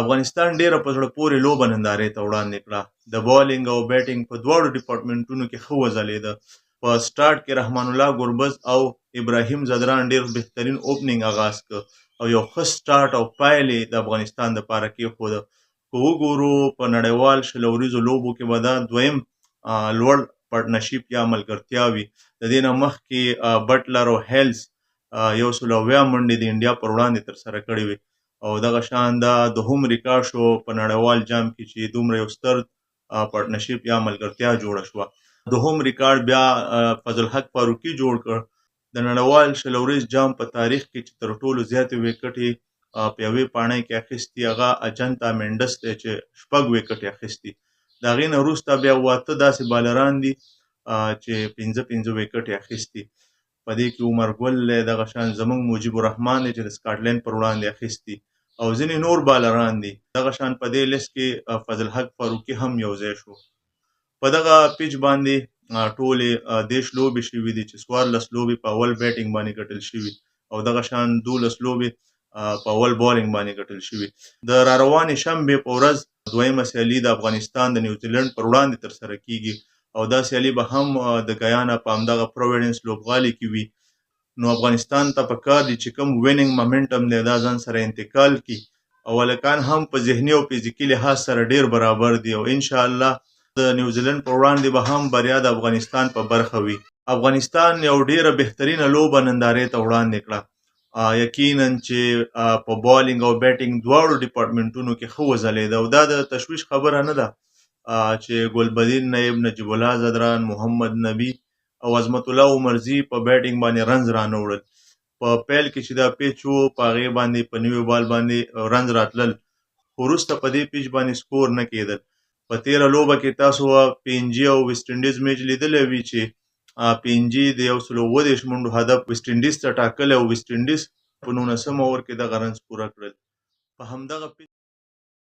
افغانستان ډېره په زړه پورې لوبه نندارې ته وړاندې کړه. د بالینګ او بیټینګ په دواړو ډپارټمنټونو کې ښه وځلېده. په سټارټ کې رحمان الله ګربز او ابراهیم ځدران ډېر بهترین اوپننګ اغاز کړ او یو ښه سټارټ او پیل یې د افغانستان دپاره کېښوده. که وګورو په نړیوال 20 اوریزو لوبو کې به دا دویم لوړ پارټنرشیپ یا ملګرتیا وي. د دې نه مخکې بټلر او هیلز 170 منډې د انډیا پر وړاندې ترسره کړې وې او دغه شان دا دوهم ریکارډ شو په نړیوال جام کې چې دومره یو ستر پارټنرشیپ یا ملګرتیا جوړه شوه. دوهم ریکارډ بیا فضل حق فاروقي جوړ کړ. د نړیوال 20 اوریز جام په تاریخ کې چې تر ټولو زیاتې ویکټې په یوې پاڼۍ کې اخیستي هغه اجنتا منډس دی چې 6 ویکټې اخیستي. د هغې نه وروسته بیا 8 داسې بالران دي چې 5 ویکټې اخیستي. په دې کې عمر ګل دی، دغه شان زموږ مجیب الرحمن دی چې د سکاټلند پر وړاندې اخیستي او ځینې نور بالران دي. دغه شان په دې لیست کې فضل حق فاروقي هم یو ځای شو. په دغه پیچ باندې ټولې 30 لوبې شوې دي چې 14 لوبې په اول بیټینګ باندې ګټل شوي او دغه شان 12 لوبې په اول بالینګ باندې ګټل شوي. د را روانې شنبې په ورځ دویمه سیالي د افغانستان د نیوزیلند پر وړاندې ترسره کیږي او دا سیالي به هم د ګیانا په همدغه پروویډنس لوبغالي کې وي. نو افغانستان ته په کار دي چې کوم وینینګ مومنټم دی دا ځان سره انتقال کړي او هلکان هم په ذهني او فزیکي لحاظ سره ډیر برابر دي او انشاءالله د نیوزیلند پر وړاندې به هم بریا د افغانستان په برخه وي. افغانستان یو ډیره بهترینه لوبه نندارې ته وړاندې کړه. یقینا چې په بالینګ او بیټینګ دواړو ډپارټمنټونو کې ښه وځلېده او دا د تشویش خبره نه ده چې ګلبدین نایب، نجیب الله ځدران، محمد نبي او عظمت الله عمرزي په بیټینګ باندې رنز رانه وړل. په پیل کې چې دا پیچ و په هغې باندې په نوي بال باندې رنز راتلل، خو وروسته په دې پیچ باندې سکور نه کېدل. په تېره لوبه کې تاسو پي این جي او ویسټ انډیز میچ لیدلی وي چې پي این جي د 137 منډو هدف ویسټ انډیز ته ټاکلی او ویسټ انډیز په 19 اور کې دغه رنز پوره کړل. په همدغه پیچ